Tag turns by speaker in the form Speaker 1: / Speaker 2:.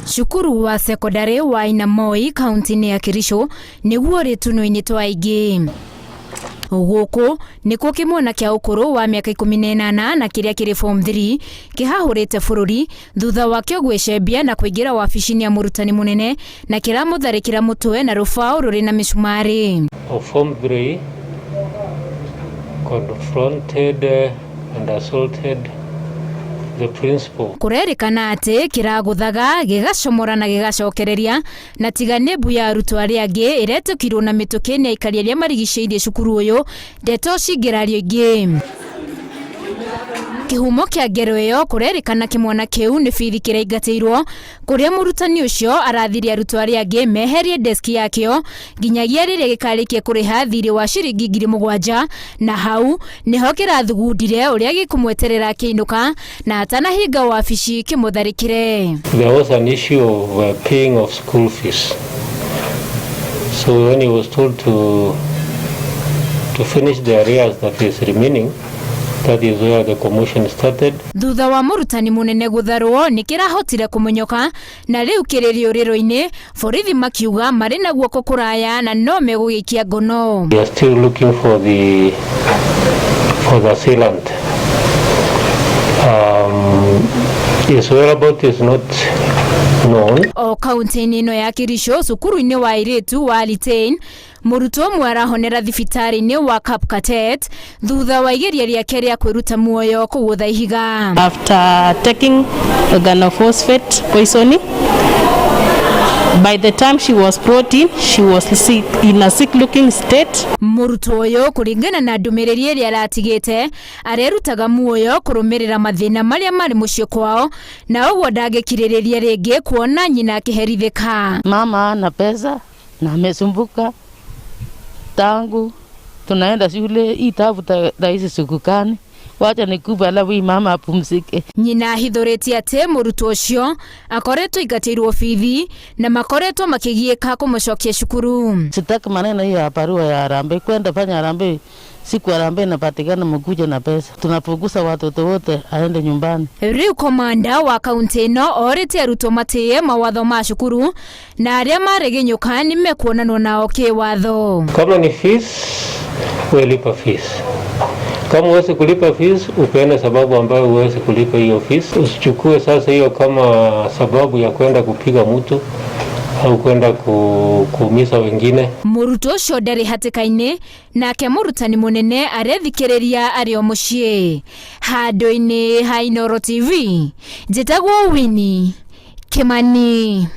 Speaker 1: Cukuru wa sekondari wa Ainamoi kaunti-inĩ ya Kericho nĩguo ũrĩ tũnua-inĩ twa aingĩ. Gũkũ nĩkuo kĩmwana kĩa ũkũrũ wa mĩaka 18 na kĩrĩa kĩrĩ form 3 kĩhahũrĩte bũrũri thutha wakĩo gwĩcembia na kũingĩra wabici-inĩ ya mũrutani mũnene na kĩramũtharĩkĩra mũtwe na rũbaũ rũrĩ na mĩcumarĩ.
Speaker 2: Of form 3 confronted and assaulted the principal.
Speaker 1: Kũrerĩkana atĩ kĩragũthaga gĩgacomora na gĩgacokereria na tiga nĩ mbu ya arutwo arĩa angĩ ĩretũkirwo na mĩtũkĩ nĩ aikari arĩa marigicĩirie cukuru ũyũ ndeto cingĩrario ingĩ. Kĩhumo kĩa ngero ĩyo kũrerĩkana kĩmwana kĩu nĩ bithi kĩraingatĩirwo kũrĩa mũrutani ũcio arathire arutwo arĩa angĩ meherie deski yakĩo nginyagia rĩrĩa gĩkarĩkia kũrĩha thirĩ wa ciringi 7,000 na hau nĩho kĩrathugundire ũrĩa gĩkũmweterera akĩinũka na atanahinga wabici kĩmũtharĩkĩre.
Speaker 2: There was an issue of paying of school fees. So when he was told to finish the arrears that is remaining, that is where the commotion started.
Speaker 1: Thutha wa mũrutani mũnene gũtharwo nĩ kĩrahotire kũmonyoka na rĩu kĩrĩ rĩũrĩro-inĩ, borithi makiuga marĩ na guoko kũraya na no megũgĩikia ngono.
Speaker 2: We are still looking for the assailant. His whereabouts is not known.
Speaker 1: O kaunti-inĩ ĩno ya Kericho, cukuru-inĩ wa airĩtu wa Litein, mũrutwo ũmwe arahonera thibitarĩ-inĩ wa Kapkatet thutha wa igeria rĩake rĩa kwĩruta muoyo kũgũtha ihiga.
Speaker 3: After taking organophosphate poisoning, by the time she was brought in, she was sick, in a sick looking state.
Speaker 1: Mũrutwo ũyũ kũringana na ndũmĩrĩri ĩrĩa aratigĩte arerutaga muoyo kũrũmĩrĩra mathĩna marĩa marĩ mũciĩ kwao na ũguo ndangĩkirĩrĩria rĩngĩ kuona nyina akĩherithĩka.
Speaker 4: Mama ana pesa na amesumbuka tangu tunaenda shule, hii tabu ta hizi sikukani, wacha nikupe alafu hii mama apumzike.
Speaker 1: Nyina ahithũrĩtie atĩ mũrutwo ũcio akoretwo aingatĩirwo bithi na makoretwo makĩgiĩka kũmũcokia cukuru.
Speaker 4: Sitaki maneno hiyo ya barua ya harambee, kwenda fanya harambee, siku harambee inapatikana, mkuje na pesa, tunafukuza watoto wote aende nyumbani.
Speaker 1: Rĩu komanda wa kaunti ĩno orĩtie arutwo matĩye mawatho ma cukuru na arĩa maregenyũka nĩ mekuonanwo nao kĩwatho.
Speaker 2: Kama ni fees, wewe lipa fees. Kama huwezi kulipa fees, upeane sababu ambayo huwezi kulipa hiyo fees. Usichukue sasa hiyo kama sababu ya kwenda kupiga mtu au kwenda kuumiza wengine.
Speaker 1: Mũrutwo ũcio ndarĩ hatĩka-inĩ nake mũrutani mũnene arethikĩrĩria arĩ o mũciĩ. Handũ-inĩ ha Inooro TV, njĩtagwo Winnie Kimani.